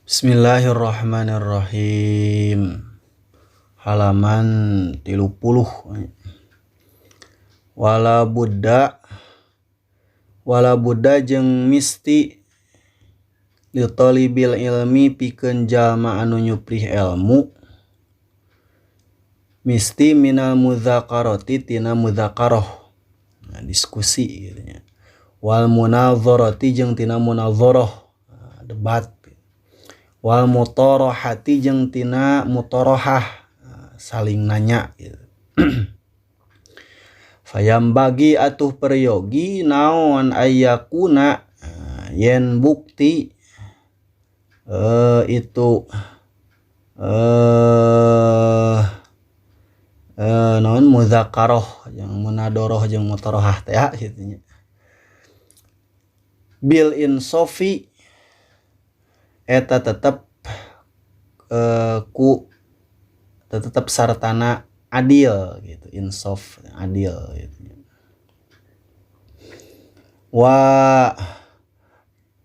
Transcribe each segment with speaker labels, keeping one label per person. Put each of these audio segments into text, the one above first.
Speaker 1: Bismillahirrahmanirrahim. Halaman 30. Wala budda, wala budda jeung misti li talibil ilmi pikeun jalma anu nyuprih ilmu, misti minal mudzakarati tina mudzakarah, nah, diskusi gitu nya, wal munadzarati jeung tina munadzarah, nah, debat, wal mutarahati jeung tina mutarahah, saling nanya gitu. Fayam bagi atuh peryogi naon ayakuna yen bukti itu naon mudzakarah jeung munadharah jeung mutarahah teh gitu nya, bil insofi eta tetep ku tetep sartana adil gitu, insaf adil gitu. Wa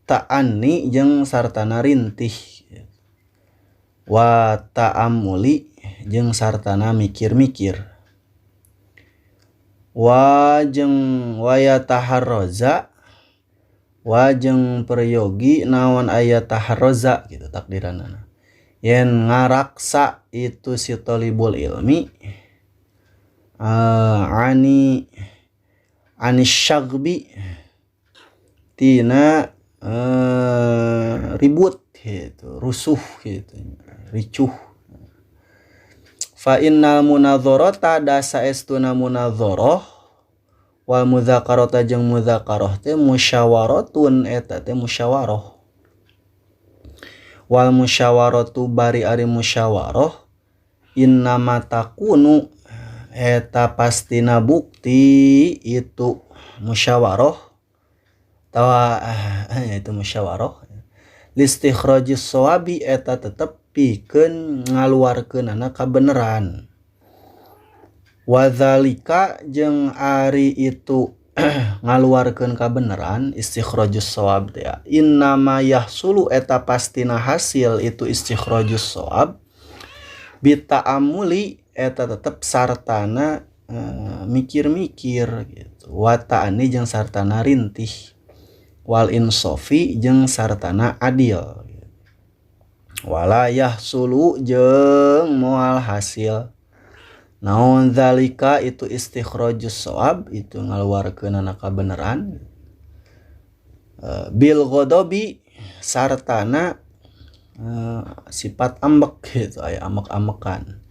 Speaker 1: ta'anni jeung sartana rintih, wa ta'amuli jeung sartana mikir-mikir, wa jeung waya taharroza, wa jeung peryogi naon aya taharroza gitu takdiranana, yen ngaraksa itu si thalibul ilmi ani anisyagbi tina ribut gitu, rusuh gitu, ricuh. Fa innal munadzarata da saestuna munadzarah wal mudzakarata jeung mudzakarah teh musyawaratun eta teh musyawarah, wal musyawaratu bari ari musyawarah innama takunu eta pastina bukti itu musyawarah tawa itu musyawarah listikhrajis shawabi eta tetep pikeun ngaluarkeunana kabeneran. Wadzalika jeung ari itu ngaluarkeun kabeneran istikhrajus shawab teh innama yahsulu eta pastina hasil itu istikhrajus shawab bita'amuli eta tetep sartana mikir-mikir gitu, wa ta'ani jeung sartana rintih, wal insofi jeung sartana adil gitu. Wala yahsulu jeung moal hasil naon zalika itu istikhrajus shawab itu ngaluarkeunana kabeneran bil ghadabi sartana sifat ambek gitu, aya ambek-ambekan,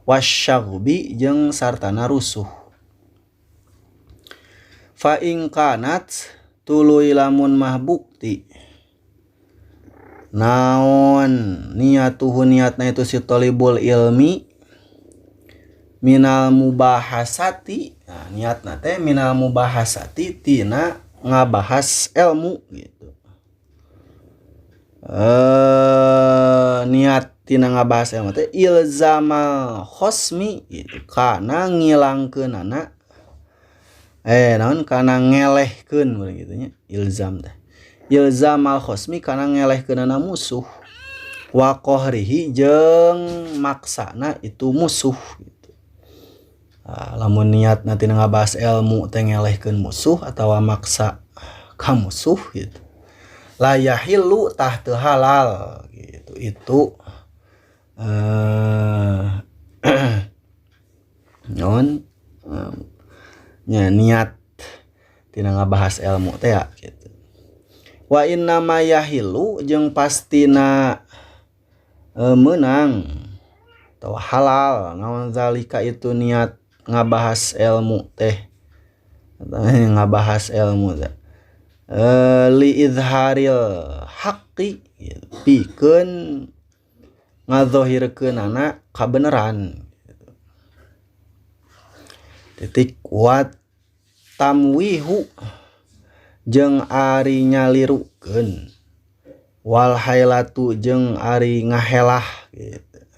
Speaker 1: wasyaghbi jeung sartana rusuh. Fa in kanat tuluy lamun mah bukti naon niatuhu niatna itu si thalibul ilmi minal mubahasati, nah, niatna teh minal mubahasati tina ngabahas ilmu gitu, niat tina ngabahas ilmu teh ilzamal khosmi gitu, kana ngilangkeunana naon kana ngelehkeun gitu nya, ilzam teh ilzamal khosmi kana ngelehkeunana musuh, wa qahrihi jeung maksana itu musuh gitu. Lamun niat nanti ngabahas ilmu teh ngelehkeun musuh atawa maksa ka musuh gitu, la yahilu tah teu halal gitu itu non nya niat tina ngabahas ilmu teh ya gitu. Wa inna ma yahilu jeung pastina meunang atawa halal naon zalika itu niat ngabahas ilmu teh, ngabahas ilmu teh li izharil haqqi gitu, pikeun ngazohirkeunana kabeneran gitu. Titik wat tamwihu jeung ari nyalirukeun, wal hailatu jeung ari ngahelah gitu,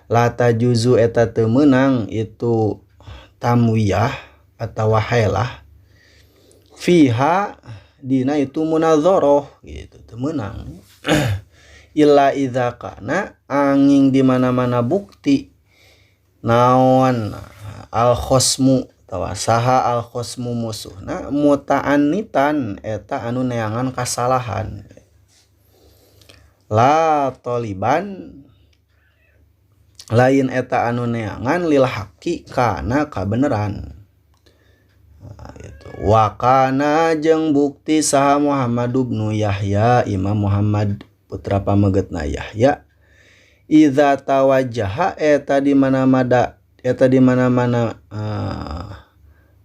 Speaker 1: la tajuzu eta teu meunang itu tamwiyah atawa hailah fiha dina itu munadzarah gitu, teu meunang. Illa idza kana angin di mana-mana bukti naon al khosmu tawa saha al khosmu musuhna muta'annitan eta anu neangan kasalahan la toliban lain eta anu neangan lil haqi kana kabeneran. Nah, itu wa kana jeung bukti saha Muhammad ibnu Yahya Imam Muhammad putra pamegetna Yahya idza tawajjaha eta di mana-mana eta di mana-mana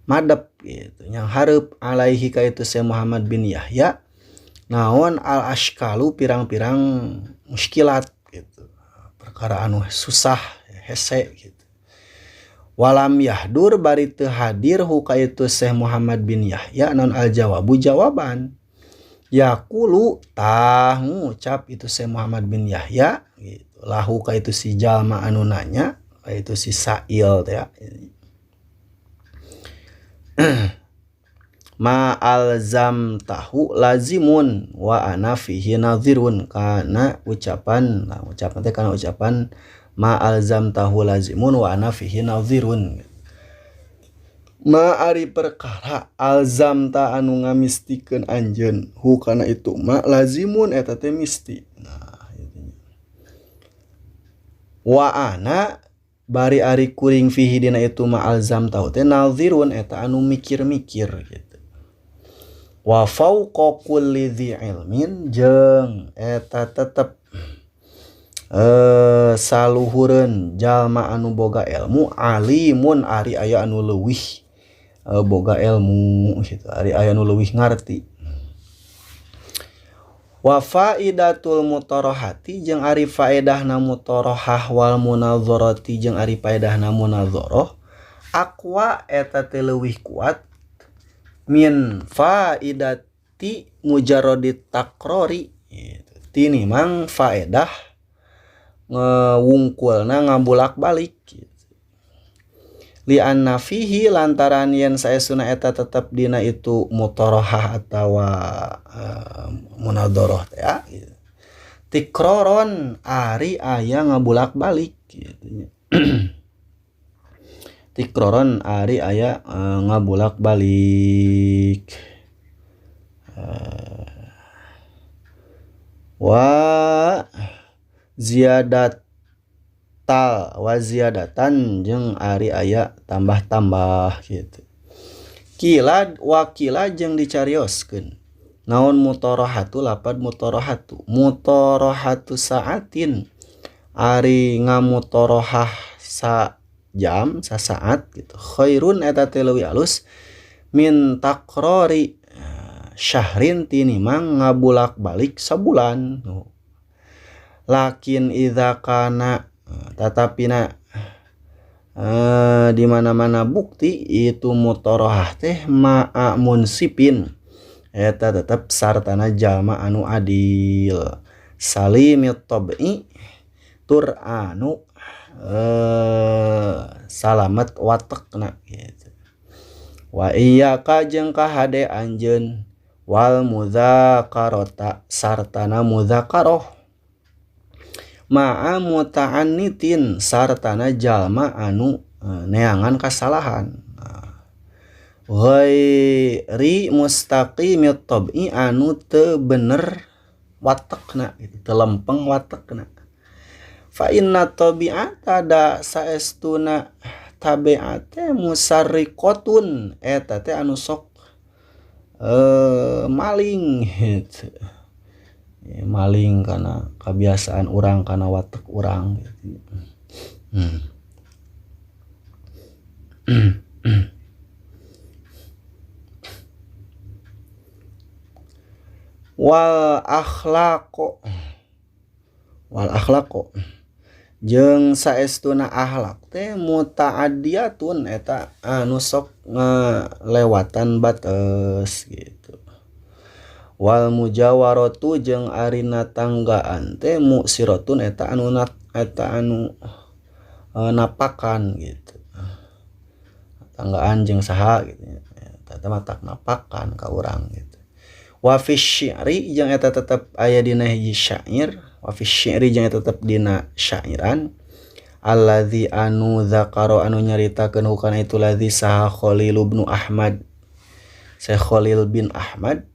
Speaker 1: madep gitu yang hareup alaihi ka itu si Muhammad bin Yahya naon al ashkalu pirang-pirang muskilat gitu perkara anu susah hese gitu walam yahdur bari teu hadir hu ka itu Syekh Muhammad bin Yahya non al jawabu jawaban yaqulu tah ngucap itu Syekh Muhammad bin Yahya gitu lahu ka itu si jalma anu nanya ka itu si sa'il teh ya. Ma alzam tahu lazimun wa ana fihi nadhirun kana ucapan nah, ucapan teh kana ucapan ma alzam tahu lazimun wa ana fihi nadhirun ma ari perkara alzam ta anu ngamistikeun anjeun hu kana itu ma lazimun eta teh misti. Nah itu wa ana bari ari kuring fihi dina itu ma alzam tahu teh nadhirun eta anu mikir-mikir gitu. Wa fauqa kulli dzi ilmin jeung eta tetep saluhureun jalma anu boga ilmu alimun ari aya anu leuwih boga ilmu gitu ari aya anu leuwih ngarti. Wa faidatul mutarahati jeung ari faedahna mutarahah wal munadharati jeung ari faedahna munadharah aqwa eta teh leuwih kuat min faidati mujarradit takrori gitu. Tinimang faedah ngewungkulna ngabulak-balik gitu. Li anna fihi lantaran yen saestuna eta tetep dina itu mutarahah atawa munadharah teh ya gitu. Tikroron ari aya ngabulak-balik gitu. Tikroron ari aya ngabulak-balik. Wa ziyadat tal wa ziyadatan jeung ari aya tambah-tambah gitu. Kila wakila jeung dicarioskeun naon mutarahatu lapad mutarahatu mutarahatu saatin ari ngamutarahah sa jam sasaat gitu khairun eta teh leuwih alus min takrori syahrin tinimang ngabulak-balik sabulan. Lakin idza kana tatapina di mana-mana bukti itu mutarahah teh ma'a munsipin eta tetep sartana jalma anu adil salimit tab'i tur anu salamet watekna gitu. Wa iyyaka jeung kahade anjeun wal mudzakarata sartana mudzakarah ma'a muta'annitin sartana jalma anu neangan kasalahan ghairi mustaqimit tab'i anu teu bener watekna gitu teu lempeng watekna fa inna tabi'ata da saestuna tabi'ate musarriqatun eta teh anu sok maling gitu. Maling karena kebiasaan orang karena watek orang gitu. Wal akhlaqo jeung saestuna akhlak teh muta'addiyatun eta anu sok ngalewatan bates gitu. Wal mujawaratu jeung arina tanggaan teh muksiratun eta anu napakan gitu. Tanggaan jeung saha gitu eta mah tak napakan ka urang gitu. Wa fi syi'ri jeung eta tetep aya dina hiji syair Wa fi syi'ri jeung eta tetep dina syairan alladzi anu dzakara anu nyaritakeun hukana itu ladzi saha Khalil bin Ahmad, Syekh Khalil bin Ahmad.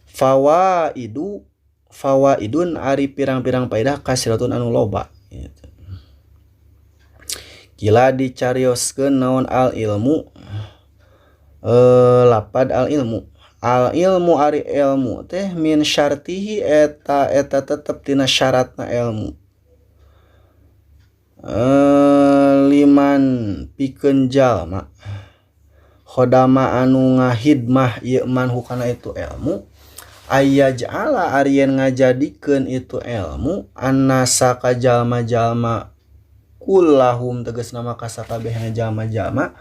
Speaker 1: Fawaidu fawaidun ari pirang-pirang paedah kasiratun anu loba gitu. Kila dicarioskeun naon al ilmu, lapad al ilmu, al ilmu ari ilmu teh min syartihi eta eta tetep tina syaratna ilmu, liman pikeun jalma khodama anu ngahidmah ieu man hukana itu ilmu, ayyaj'ala ari yen ngajadikeun itu ilmu annasa ka jalma-jalma kullahum tegasna maka sakabehna jalma-jalma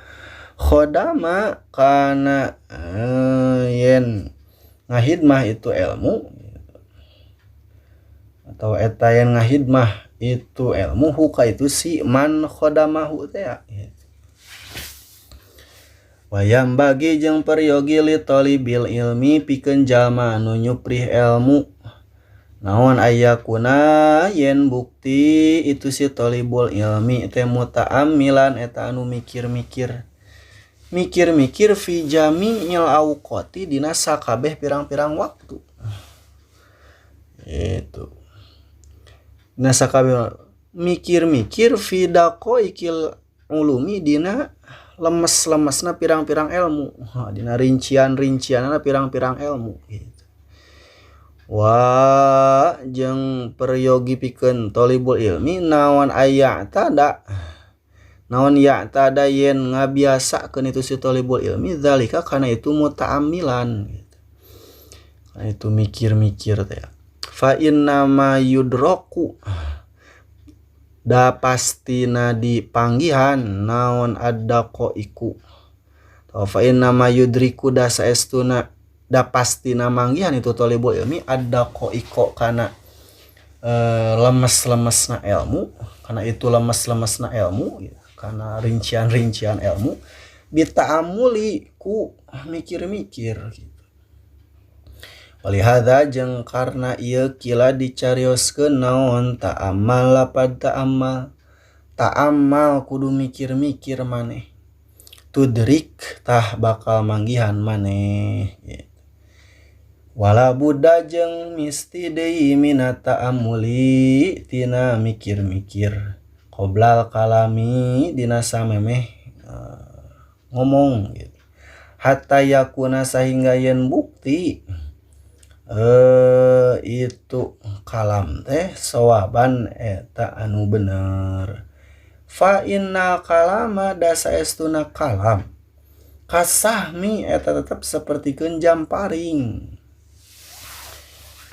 Speaker 1: khodama kana yen ngahidmah itu ilmu atau eta yen ngahidmah itu ilmu huka itu si man khodamahu teh gitu. Wayam bagi jeung peryogi li talibil ilmi pikeun jalma anu nyuprih ilmu naon ayakuna yen bukti itu si thalibul ilmi teh muta'ammilan eta anu mikir-mikir, mikir-mikir fi jami'il awqati dina sakabeh pirang-pirang waktu itu. Dina sakabeh mikir-mikir fi daqaiqil ulumi dina lemes-lemesna pirang-pirang ilmu, dina rincian-rincianna pirang-pirang ilmu gitu. Wa jeung peryogi pikeun thalibul ilmi naon aya tada, naon ya tada yen ngabiasakeun itu si thalibul ilmi zalika kana itu muta'ammilan gitu. Kana itu mikir-mikir teh. Fa inna ma yudroku da pastina dipanggihan naon ad-daqaiqu. Fa inna ma yudriku da saestuna da pastina manggihan itu thalibul ilmi ad-daqaiqu kana lemes-lemesna ilmu, kana itu lemes-lemesna ilmu gitu, kana rincian-rincian ilmu bita'amuli ku mikir-mikir gitu. Walihadza jeung karna ieu kila dicarioskeun naon ta'ammal lapad ta'ammal, ta'ammal kudu mikir-mikir maneh, tudrik tah bakal manggihan maneh gitu. Wala buddha jeung misti deui mina ta'ammuli tina mikir-mikir qoblal kalami dina samemeh ngomong gitu. Hatta yakuna sahingga yen bukti itu kalam teh sawaban eta anu bener. Fa innal kalama da saestuna kalam kasahmi eta tetep sapertikeun jamparing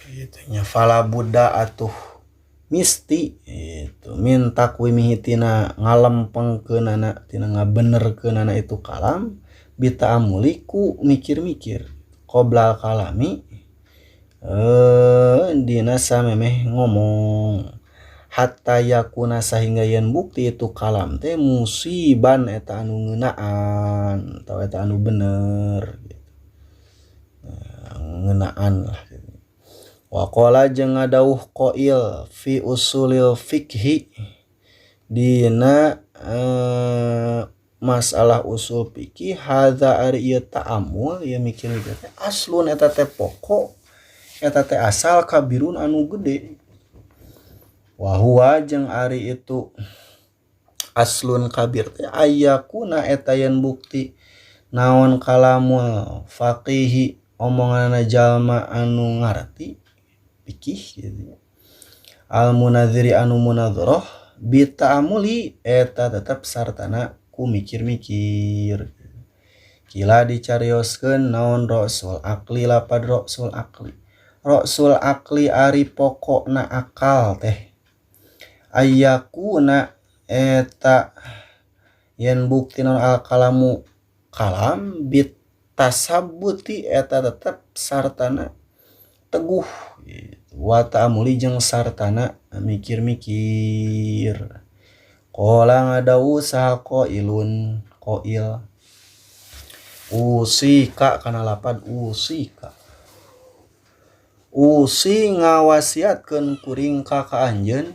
Speaker 1: gitu nya. Fala buddha atuh misti itu minta kuimihi tina ngalempengkeunana tina ngabenerkeunana itu kalam bita'amuli ku mikir-mikir qoblal kalami dina samemeh ngomong hatta yakuna sahingga yen bukti itu kalam teh musiban eta anu ngeunaan atau eta anu bener gitu. Nah, ngeunaan lah gitu. Wa qala jeung ngadauh qail fi usulil fikhi dina masalah usul fikih hadza ari ieu ta'amul ieu mikir-mikir teh aslun eta teh pokok eta teh asal kabirun anu gede. Wa huwa jeung ari itu aslun kabir teh ayakuna eta yen bukti naon kalamul faqihi omonganna jalma anu ngarti fikih gitu. Al munadziri anu munadzarah bi ta'amuli eta tetep sartana ku mikir-mikir. Kila dicarioskeun naon rasul akli lapad rasul akli. Rasul akli ari pokokna akal teh ayakuna eta yen bukti naon al kalamu kalam bit tasabuti eta tetep sartana teguh gitu. Wa ta'amuli jeung sartana mikir-mikir. Qala ngadawu saha qailun qail usika kana lapad usika. Usi ngawasiatkeun kuring ka ka anjeun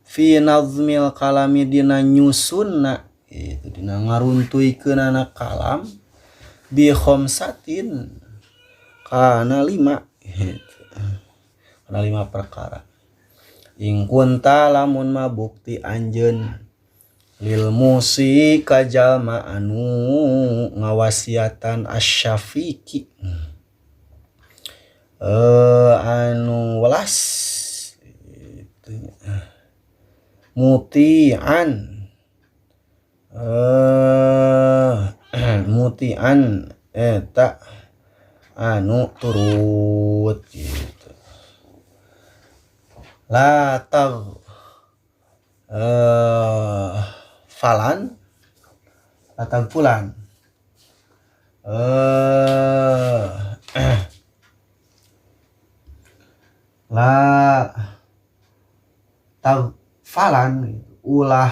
Speaker 1: fi nazmil kalami dina nyusunna itu dina ngaruntuykeunana kalam bi khamsatin kana lima gitu. Kana lima perkara. Ing kunta lamun mah bukti anjeun lil musi ka jalma anu ngawasiatan asy-syafiqi anu welas gitu mutian mutian eta anu turut gitu la tag falan atau fulan la tagfalan ulah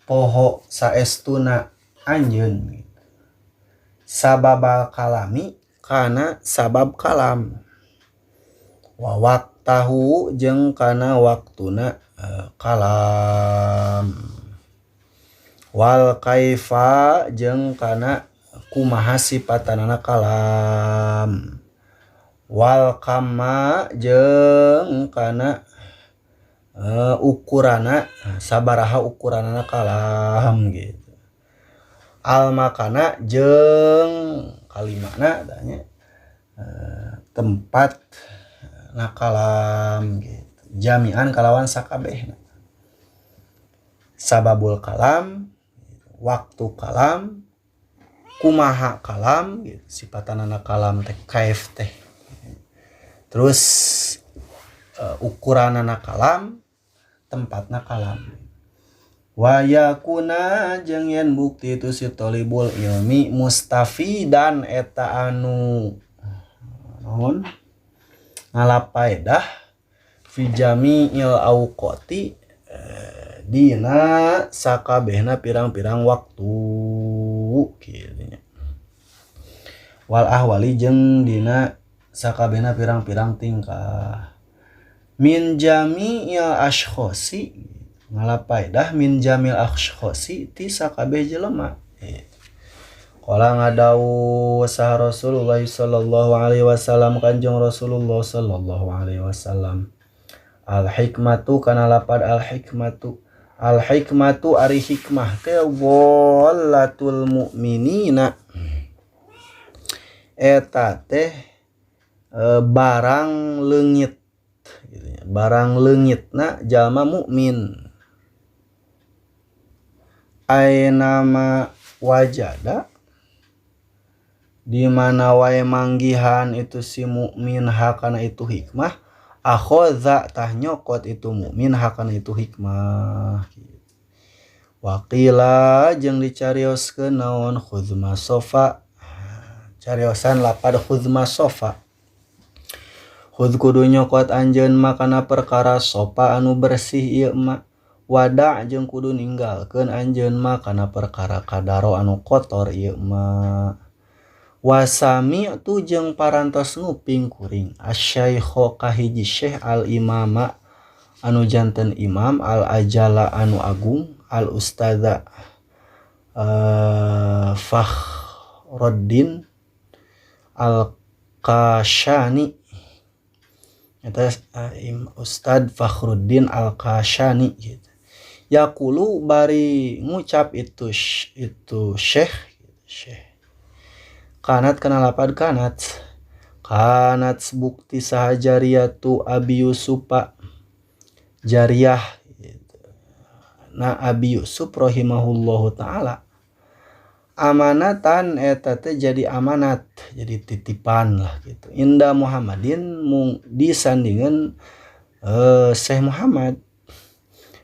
Speaker 1: poho saestuna anjeun gitu. Sababal kalami kana sabab kalam wa waqtahu jeung kana waktuna kalam wal kaifa jeung kana kumaha sipatanana kalam wal kama jeung kana ukurana sabaraha ukuranana kalam gitu al makana jeung kalimana tanya tempat na kalam gitu jami'an kalawan sakabehna sababul kalam waktu kalam kumaha kalam gitu sipatanana kalam teh kaif teh terus ukuranana kalam tempatna kalam wa yakuna jeung yen bukti itu si thalibul ilmi mustafidan eta anu naon ngalapaedah fi jami'il auqati dina sakabehna pirang-pirang waktu kitu nya wal ahwali jeung dina sakabehna pirang-pirang tingkah min jami'il ashkhosi ngalapaedah min jamil ashkhosi ti sakabeh jelema. Qala ngadawu sah Rasulullah sallallahu alaihi wasallam kanjeng Rasulullah sallallahu alaihi wasallam al hikmatu kana lapad al hikmatu al hikmatu ari hikmah teh wallatul mukminina eta teh barang leungit gitu nya barang leungitna jalma mukmin aina ma wajada di mana wae manggihan itu si mukmin hakana itu hikmah akhadha tah nyokot itu mukmin hakana itu hikmah gitu. Waqila jeung dicarioskeun naon khudma sofa cariosan lapad khudma sofa khudh kudu nyokot anjeun makana perkara sofa anu bersih ieu mah wada jeung kudu ninggalkeun anjeun makana perkara kadaro anu kotor ieu mah wasami tu jeung parantos nguping kuring asyaikho kahiji syekh al imama anu janten imam al ajala anu agung al ustadza Fakhruddin al Kashani eta Ustad Fakhruddin al Kashani gitu yaqulu bari ngucap itu syekh gitu, syekh kanat kana lapad kanat kanat bukti saha jariyatu Abi Yusufa jariyah gitu. Na Abi Yusuf rahimahullahu taala amanatan eta teh jadi amanat jadi titipan lah gitu inda Muhammadin mung disandingan Syekh Muhammad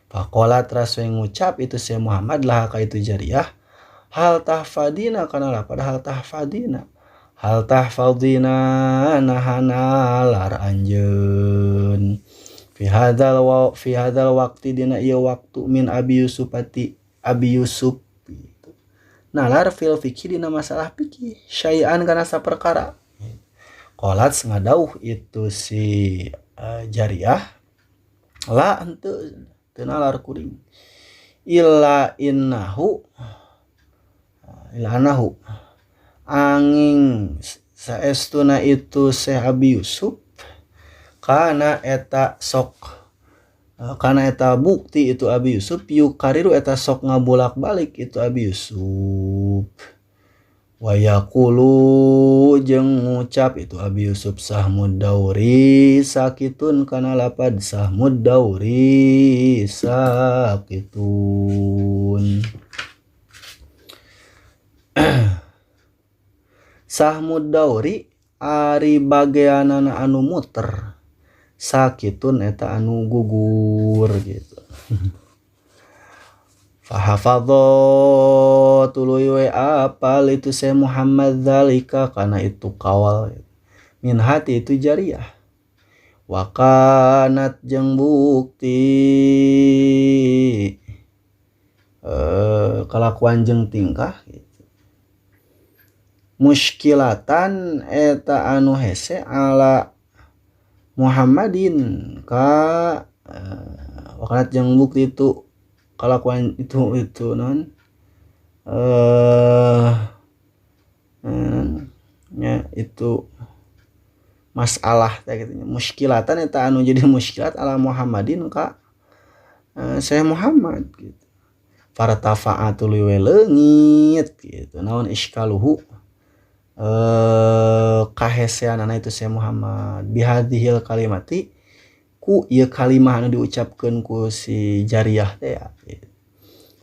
Speaker 1: faqala teras ngucap itu Syekh Muhammad lah ka itu jariyah hal tahfadina kana lapad hal tahfadina hal tahfadina nahana lar anjeun fi hadzal waqti dina ieu waktu min Abi Yusufati Abi Yusuf gitu. Nalar fil fikih dina masalah fikih syai'an kana saperkara. Qalat ngadauh itu si jariah la henteu teu nalar kuring illa innahu illa annahu angin saestuna itu Syekh Abi Yusuf kana eta sok kana eta bukti itu Abi Yusuf yukariru eta sok ngabulak-balik itu Abi Yusuf wa yaqulu jeung ngucap itu Abi Yusuf sahmud dauri sakitun kana lapad sahmud dauri sakitun. Sahmud dauri ari bageanana anu muter sakitun eta anu gugur gitu. Fahafadho tuluy we apal itu Syekh Muhammad dzalika kana itu kawal min hati itu jariah wa kanat jeung bukti kalakuan jeung tingkah gitu. Muskilatan eta anu hese ala Muhammadin ka wa kanat jeung bukti itu kalakuan itu non ya itu masalah teh gitu. Muskilatan eta anu jadi muskilat ala Muhammadin ka Syekh Muhammad gitu. Fartafa'a tuluy we leungit gitu. Naon iskaluhu kaheseanana itu Syekh Muhammad bihadhil kalimati ku ieu kalimah anu diucapkeun ku si jariah teh ya gitu.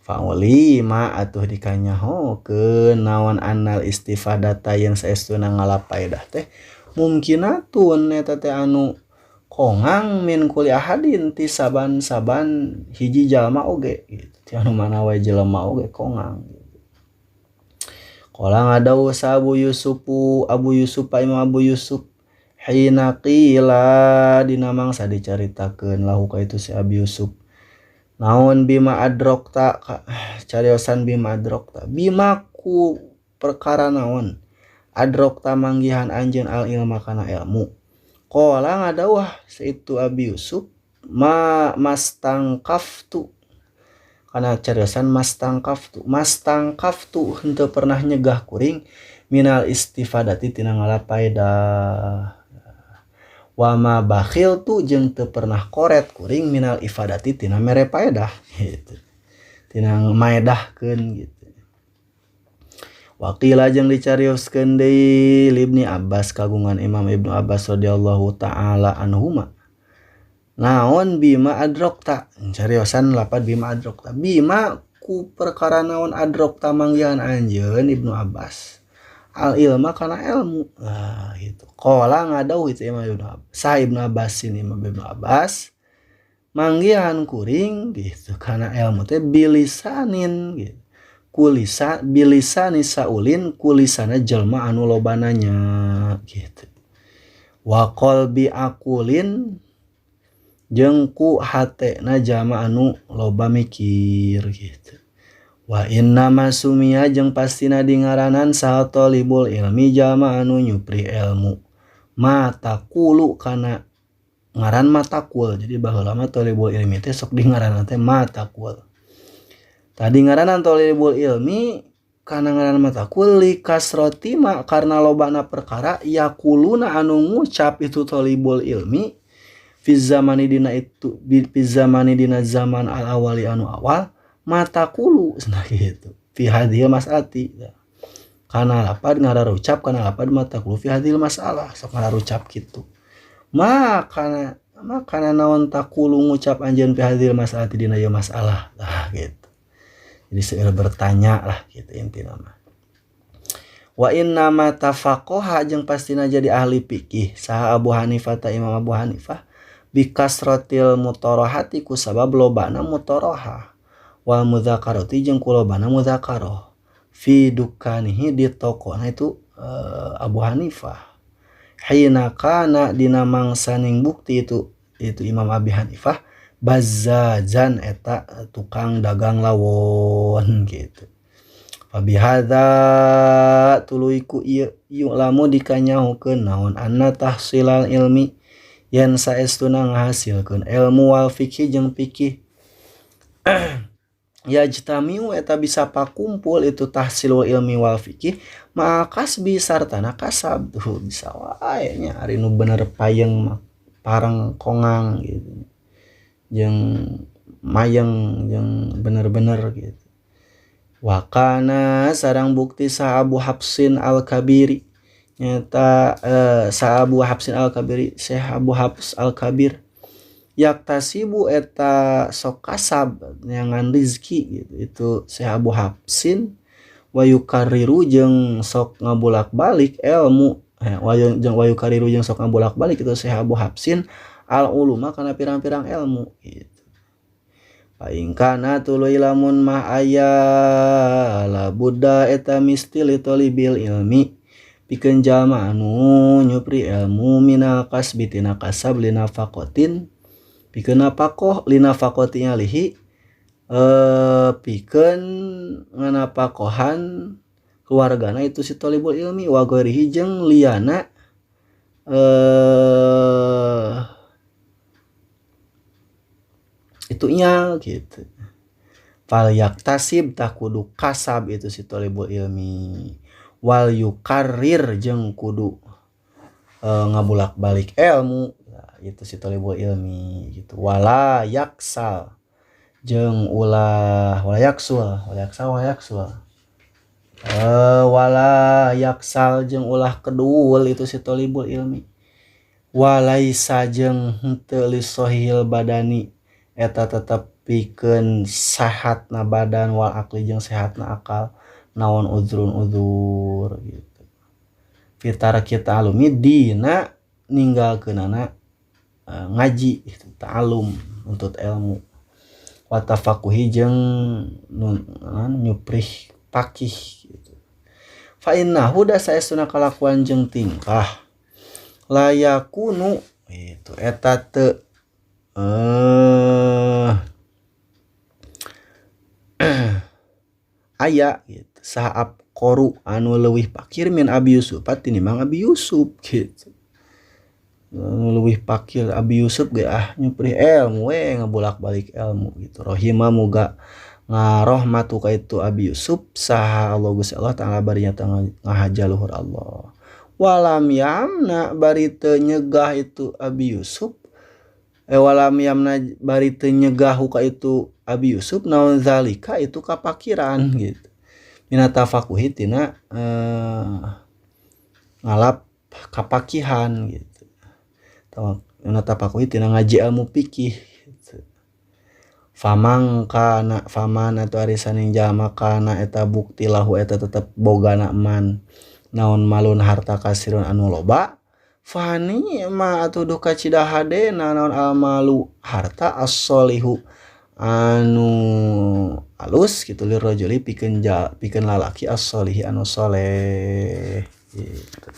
Speaker 1: Faulima atuh dikanyahokeun naon annal istifadata yang saestuna ngalapaedah teh mungkinatun eta teh anu kongang min kulli ahadin ti saban-saban hiji jalma oge gitu. Ti anu mana wae jelema oge kongang gitu. Qala ngadawuh sa Abu Yusuf Abu Yusuf Imam Abu Yusuf hina qila dina mangsa dicaritakeun lahu ka itu si Abi Yusuf naon bima adrokta cariosan bima adrokta bima ku perkara naon adrokta manggihan anjeun al ilma kana ilmu qala ngadawah saitu Abi Yusuf ma mastangkaftu kana cariosan mastangkaftu mastangkaftu henteu pernah nyegah kuring minal istifadati tina ngalapaedah wama bakhil tu jeung teu pernah koret kuring minal ifadati tina mere paedah gitu tina maedahkeun gitu. Waqila jeung dicarioskeun deui Ibni Abbas kagungan Imam Ibnu Abbas radhiyallahu taala anhuma naon bima adrokta cariosan lapad bima adrokta bima ku perkara naon adrokta manggihan anjeun Ibnu Abbas al ilma kana ilmu lah gitu. Qala ngadauh itu Imam Ibnu Abbas sa Ibnu Abbasin Imam Ibnu Abbas manggihan kuring gitu kana ilmu teh bilisanin gitu kulisa bilisani saulin kulisana jelma anu loba nanya gitu wa qalbi aqulin jeung ku hatena jalma anu loba mikir gitu. Wa inna masumia jeung pastina dingaranan saha thalibul ilmi jalma anu nyupri ilmu matakulu kana ngaran matakul. Jadi baheula mah thalibul ilmi teh sok dingaranan teh matakul. Tadi ngaranan thalibul ilmi kana ngaran matakul li kasrati ma karena lobana perkara yaquluna anu ngucap itu thalibul ilmi fi zamani dina itu fi zamani dina zaman al awali anu awal matakulu nah gitu fi hadhil mas'alati kana lapad ngararucap kana lapad matakulu fi hadhil masalah sok ngararucap kitu makana naon takulu ngucap anjeun fi hadhil mas'alati dina ieu masalah lah gitu. Jadi seueur bertanya lah gitu intina mah. Wa inna ma tafaqaha jeung pastina jadi ahli fikih saha Abu Hanifah ta Imam Abu Hanifah bikasratil mutarahati ku sabab lobana mutarahah wal mudzakarati jeung ku lobana mudzakarah fi dukanihi di tokona itu Abu Hanifah hina kana dina mangsaning bukti itu Imam Abi Hanifah bazzazan eta tukang dagang lawon gitu. Fabihadza tuluy ku ieu yu'lamu dikanyahukeun naon anna tahsilal ilmi yen saestuna ngahasilkeun ilmu wal fikih jeung fikih yajtamiu eta bisa pakumpul itu tahsilul ilmi wal fikih ma'al kasbi sartana kasab tuh bisa wae nya ari nu bener payeng mah pareng kongang gitu jeung mayeng jeung bener-bener gitu. Wakana sarang bukti sa Abu Hafsin Al-Kabiri nyata sa Abu Hafsin Al-Kabiri Syekh Abu Hafs Al-Kabir yaktasibu eta sok kasab nyangan rizki gitu itu Syekh Abu Hafsin wa yukarriru jeung sok ngabulak-balik ilmu jeung wa yukarriru jeung sok ngabulak-balik itu Syekh Abu Hafsin al uluma kana pirang-pirang ilmu gitu. Paingkana tuluy lamun mah aya la buddha eta misti li talibil ilmi pikeun jalma anu nyupri ilmu minal kasbi tina kasab linafaqatin pikeun napakoh linafaqati alihi pikeun nganapakohan keluargana itu si thalibul ilmi wa ghairihi jeung liyana itunya gitu. Fal yaktasib takudu kasab itu si thalibul ilmi wal yukarrir jeung kudu ngabulak-balik ilmu nah, itu si thalibul ilmi gitu. Wala yaksal jeung ulah wala yaksul wala yaksal wala yaksul wala yaksal jeung ulah kedul itu si thalibul ilmi walaisa jeung henteu li sahihil badani eta tetep pikeun sehatna badan wal akli jeung sehatna akal naon uzrun uzur gitu. Fitar kita alumi dina ninggalkeunana ngaji gitu, ta'alum nuntut ilmu wa tafakuhi jeung nyuprih pakih gitu. Fa innahu da saestuna kalakuan jeung tingkah layakunu itu eta teu aya gitu saha abqaru anu leuwih pakir min Abi Yusuf tinimbang Abi Yusuf gitu. Anu leuwih pakir Abi Yusuf ge ah nyuprih ilmu we ngabolak-balik ilmu gitu. Rahima muga ngarohmatu ka itu Abi Yusuf saha Allah Gusti Allah ta'ala bari nyata ngahaja luhur Allah. Walam yamna bari teu nyegah itu Abi Yusuf walam yamna bari teu nyegah ka itu Abi Yusuf naon zalika itu kapakiran gitu. Mina tafakuhi tina ngalap kapakihan gitu. Mina tafakuhi tina ngaji ilmu fikih gitu. Famang kana faman atau arisaning jalma kana eta bukti lahu eta tetep bogana man naon malun harta kasirun anu loba fani ma atuh duka cida hadena naon almalu harta as-solihu anu alus gitu lirrajuli pikeun lalaki as-solihi anu soleh gitu.